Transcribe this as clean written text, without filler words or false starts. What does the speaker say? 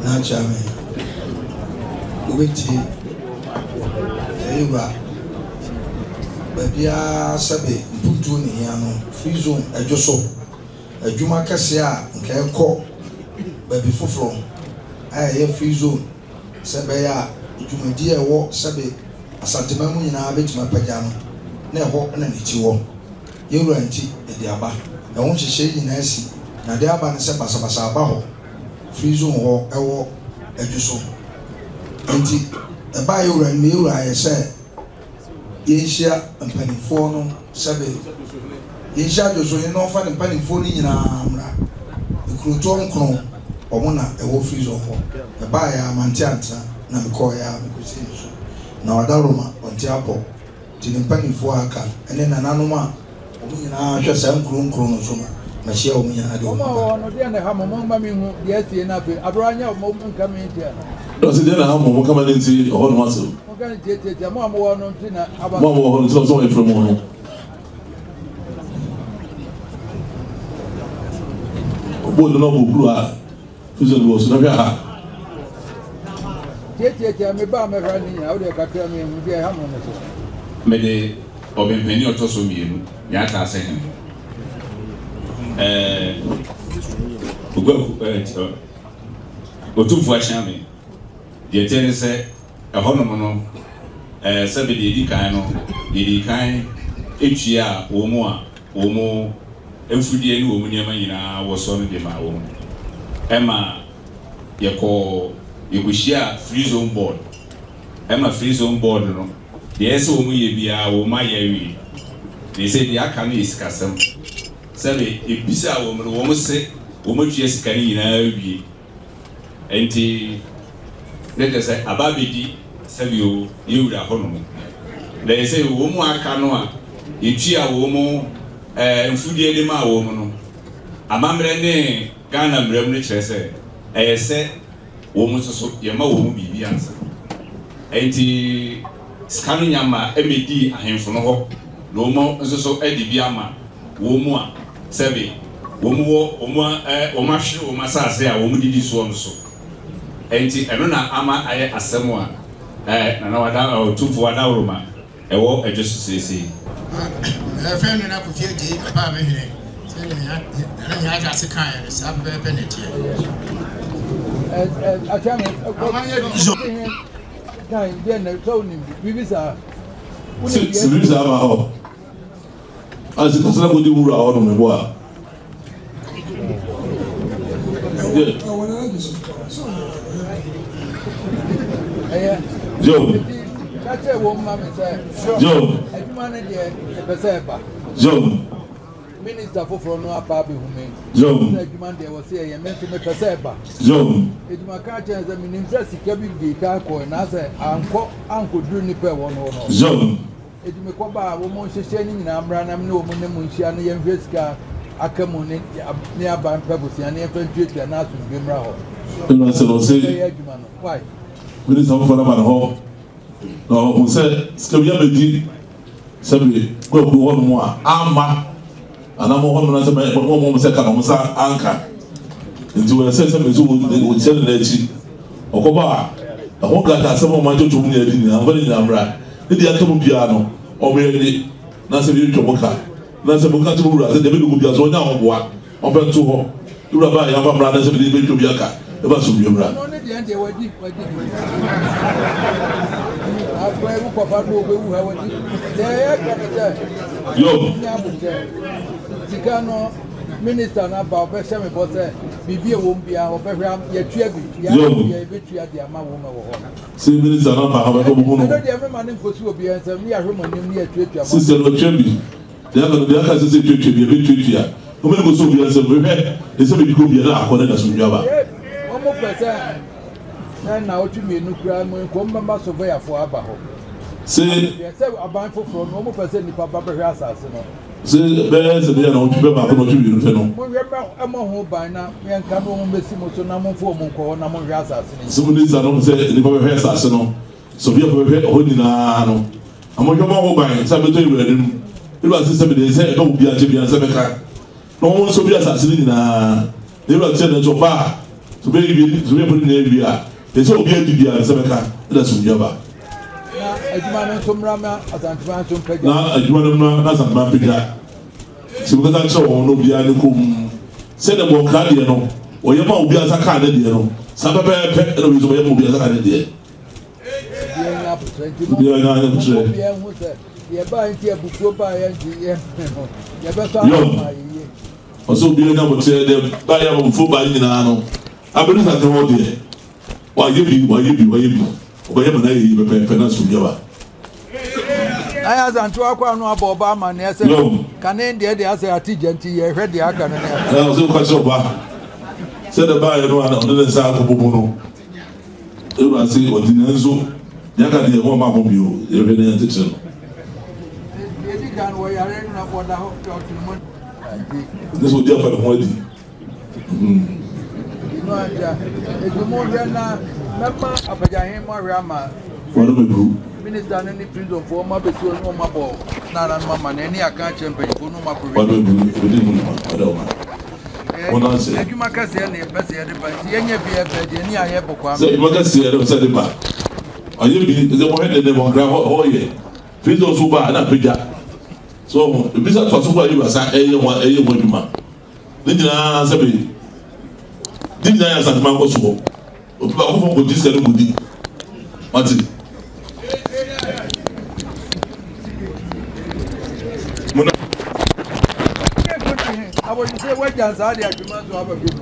N'akyea me. Wobɛtie sɛ yɛwura baabiara sɛbe mpuntuo ne hia no, free zone ɛdwo so. Adwuma kɛseɛ a nka ɛkɔ baabi foforɔ a ɛyɛ free zone sɛ ɛbɛyɛ a dwumadie a ɛwɔ sɛbe Asanteman mu nyinaa bɛtumi apagya no, na ɛhɔ na ne ti wɔ. Yɛn wura nti, yɛde aba. Ɛho nhyehyɛe nyinaa asi, na deɛ aba ne sɛ basabasa aba hɔ, free zone hɔ ɛwɔ Adwo so. Enti ɛbaa yɛn wura anim, yɛn wura ayɛ sɛ yɛnhyia mpanimfoɔ no sɛbe yɛnhyia Adwosohene na ɔmfa ne mpanimfoɔ no nyinaa mmra. Nkurotoɔ nkono, wɔn na ɛwɔ free zone hɔ. Ɛbaeɛ ara mante antena na mekɔeɛ ara mekɔsii ne so. Na ɔdawuroma ɔnte apɔ. Nti ne mpanimfoɔ a aka ne nananom a wɔn nyinaa hwɛ saa nkuro nkron no so no, mahyia wɔn nyinaa de wɔn Wɔn a aba. wɔwɔ hɔ no, deɛn na ɛha mo? Momma menhu deɛ asie na afei aberɛ anyɛ mo nka me ntia. Na ɔse, Deɛn na ɛha mo? Monka ma no ntie ɛhɔnom asɛm. Monka no tiatiatia, mo a mowɔ hɔ no nti na aba. Mo a mowɔ hɔ no nti na ɔsɛ wɔfrɛ mo no. Ɔbɔɔ ne na ɔbɔ kuro a Kristo de wɔ so na hwɛ ha. Tiatiatia me ba a mɛhwɛ ne nyinaa, wodeɛ kakra mehu deɛ ɛha mo no so. Mede ɔbenpanin a ɔtɔ so mmienu, Nyaa Ase hene, ɛɛ Oguaku ɛɛ Otumfoɔ Akyeame. Deɛ ɛteɛ ne sɛ, ɛhɔnom no, ɛɛ sɛbe deɛ ɛdi kan no, yɛdii kan tuaa wɔn a wɔn mfudeɛ ne wɔn nneɛma nyinaa wɔ soɔ no de maa wɔn. Ɛma yɛkɔɔ, yɛkɔhyiaa Free Zone Board. Ɛma Free Zone Board no, deɛ ɛsɛ sɛ wɔyɛ biara wɔayɛ awie. Seesei deɛ aka no yɛ sikasɛm. Sɛbe yɛbisaa wɔn no, wɔse wɔatua sika no nyinaa awie. Enti, na kyerɛ sɛ aba abɛdi sɛdeɛ yɛn wura hɔ nom. Na ɛyɛ sɛ wɔn a aka no a yɛtua wɔn mfudeɛ de maa wɔn no, amammerɛ ne Ghana mmara mu no kyerɛ sɛ ɛyɛ sɛ wɔn nso so yɛma wɔn biribi ansa. Enti sika no nya ma ɛmɛdii ahemfo no hɔ na wɔn nso so de bi ama wɔn a sɛbe wɔn wɔ wɔn a wɔn ahwere wɔn asase a wɔn didi soɔ no so. Enti ɛno na ama ayɛ asɛm a Nana Wada Otumfoɔ Adaworoma ɛwɔ Adwo so seesei. Yɛfrɛ no Nana Kofi Adjei Papa Amehene. Sɛdeɛ Nana Nyaa Gyasi kaeɛ no, saa pɛpɛɛpɛ na ɛteɛ. Sɛ biribi saa ba hɔ a, sɛ kasana kɔdi wura hɔ nom meboa a. Job. Job. Job. Minista foforɔ no aba abɛhu me. Job. Sɛ adwuma deɛ wɔ sɛ yɛyɛ me nso mepɛ sɛ ɛba. Job. Edwuma ka kyerɛ sɛ menim sɛ sika bi di kan kɔɛ na sɛ ankɔ ankɔduru nipa ɛwɔ no hɔ no. Job. Enti mekɔbaa a wɔn nhyehyɛe no nyinaa mmra na me ne wɔn ne mo nhyia na yɛnhwɛ sika a aka mu ne ne aban mpɛ bosea na yɛmfa ntuatua na asomdwoe mmra hɔ. Ɛna sɛ ɔse Yɛbɛyɛ adwuma no. Why? Minista foforɔ no aba ne hɔ na ɔhu sɛ sika bi abɛdi sɛbe kwakuo hɔ nom a amma anaa mo hɔ nom na sɛ mo mo sɛ ka na wɔn nsa anka nti wɔyɛ sɛ sɛ nso wɔkyerɛ ne n'akyi ɔkɔba a ɛho nkrataa asɛm a wɔn atwitwi mu ne adi nyinaa mfa ne nyinaa mmra ne deɛ aka mu biara no wɔn yɛ na sɛ yɛtwa mo ka na sɛ mo ka kyerɛ mo wura sɛ deɛ bɛdi ko biara so ɔnya ahoboa ɔmpɛ nto hɔ wura baa yɛmfa mmra na sɛ mede bɛtwa bi aka ɛfa asomdwe mmra. Ɔno ne deɛ deɛ wadi wadi akora ewu kɔfa no obewu ha wadi deɛ ɛyɛ ka ne sɛ Yob ne abotɛ sika no minista no aba ɔbɛhyɛ me bɔ sɛ biribi a ɛwɔ mu biara ɔbɛhwɛ yɛtua bi yɛa yɛbɛtua de ama wɔn wɔ hɔ. Sɛ minista no aba ha bɛkɔ mo ho no. Ɛno deɛ mema ne nkɔsi obiara nsam ne yɛahwɛ mo anim ne yɛtuatua mo. Sisi no ɔtua bi. Deɛ aka no deɛ aka sɛ sɛ tuatua bi ɛbɛtuatua. Wɔn ani kɔsɔ obiara nsam hwɛ ne sɛ bɛdi kɔ obiara na akɔ ne da so dwa ba. Wɔn pɛ sɛ sɛ nnawɔtwe mmienu koraa mu nkɔm bɛma sɔvɛyafoɔ aba hɔ. Sɛ sɛ aban foforɔ no wɔn pɛ sɛ nnipa ba bɛhwɛ asase no. Sɛ bɛyɛ sɛ bɛyɛ nnawɔtwe bɛ baako nnawɔtwe mmienu pɛ no. Monhwɛ mɛ ɛmɔ ho ban na yɛnka no wɔn bɛsi mo so na momfa wɔn nkɔ hɔ na monhwɛ asase no. Sɛ mo ne sa no sɛ nnipa bɛhwɛ asase no sɔvɛyafoɔ bɛhwɛ hɔ nyinaa no. Na monhwɛ mɔ ho ban sɛ bɛtɔ awurade mu. Ewura se sɛ mede sɛ ɛbɛ obiara kyɛ biara sɛ bɛka na wɔn nso bi asase no nyinaa. Na ewura kyerɛ no sɛ ɔba a sɛ ɔbɛyɛ wie sɛ ɔbɛyɛ pɔn nyinaa wie a deɛ sɛ obiara di biara sɛ bɛka ɛna asomdwoe aba. Na adwuma no nso mmra ma Asanteman nso mpagya. Na adwuma no mmra na Asanteman mpagya. Sɛ mokasa kyerɛ wɔn na obiara ne komm sɛdeɛ bɔnkra deɛ no wɔyɛ ma obiara nsa kaa ne deɛ no saa pɛpɛɛpɛ ɛna obi nso wɔyɛ ma obiara nsa kaa ne deɛ. Obiara nya abotrɛ. Yɔn ɔsɛ obiara nya abotrɛ deɛ baayɛ abufuo baa nyinaa no abɛdu sase hɔ deɛ wayɛ bi wayɛ bi wayɛ bi ɔbɛyɛ ma no ayɛ yie pɛpɛɛpɛ na asomdwoe aba. Ayɛ Asante akɔ ano abɔ ɔba amanneɛ sɛ kane deɛ deɛ asɛ ate gya nti yɛhwɛ deɛ aka no ne ɛ ɔsɛ woka kyerɛ ɔba sɛ deɛ baayɛ no a ɔde ne nsa akɔbɔ mu no Ewura se ɔdi nanso deɛ aka deɛ wɔmma ho bio yɛhwɛ ne yɛnkyekyere no. Ne sɛ ɔdi afa ne ho adi. Wɔn bɛduru. Minista no ne prisonfoɔ ma bɛsi ɔne wɔn abɔ nananom ama na ɛne aka akyerɛ mpanyinfoɔ no ma kɔhwɛ. Wɔn bɛduru ɛbɛdi mu dwuma ɔdɛ ɔma. Wɔn ase. Adwuma kɛseɛ na yɛpɛ sɛ yɛde ba nti yɛnyɛ bi ɛbɛ deɛ ne ayɛ bɔkɔ ama. Sɛ adwuma kɛseɛ na sɛ de ba ɔyɛ bi sɛ wɔhwɛ de ne wɔn kra hɔ hɔ yɛ prison so ba na apagya so ɔho ebi sɛ toa so kɔ ayi basa ɛyɛ ho ɛyɛ ho adwuma ne nyinaa sɛ bi ne nyinaa yɛ asantuma nkɔ soɔ obi baako fɔ nkɔgye sika no nkɔdi wate. Muna. Abɔdwesɛ wagya nsaa de adwuma nso aba bi mu.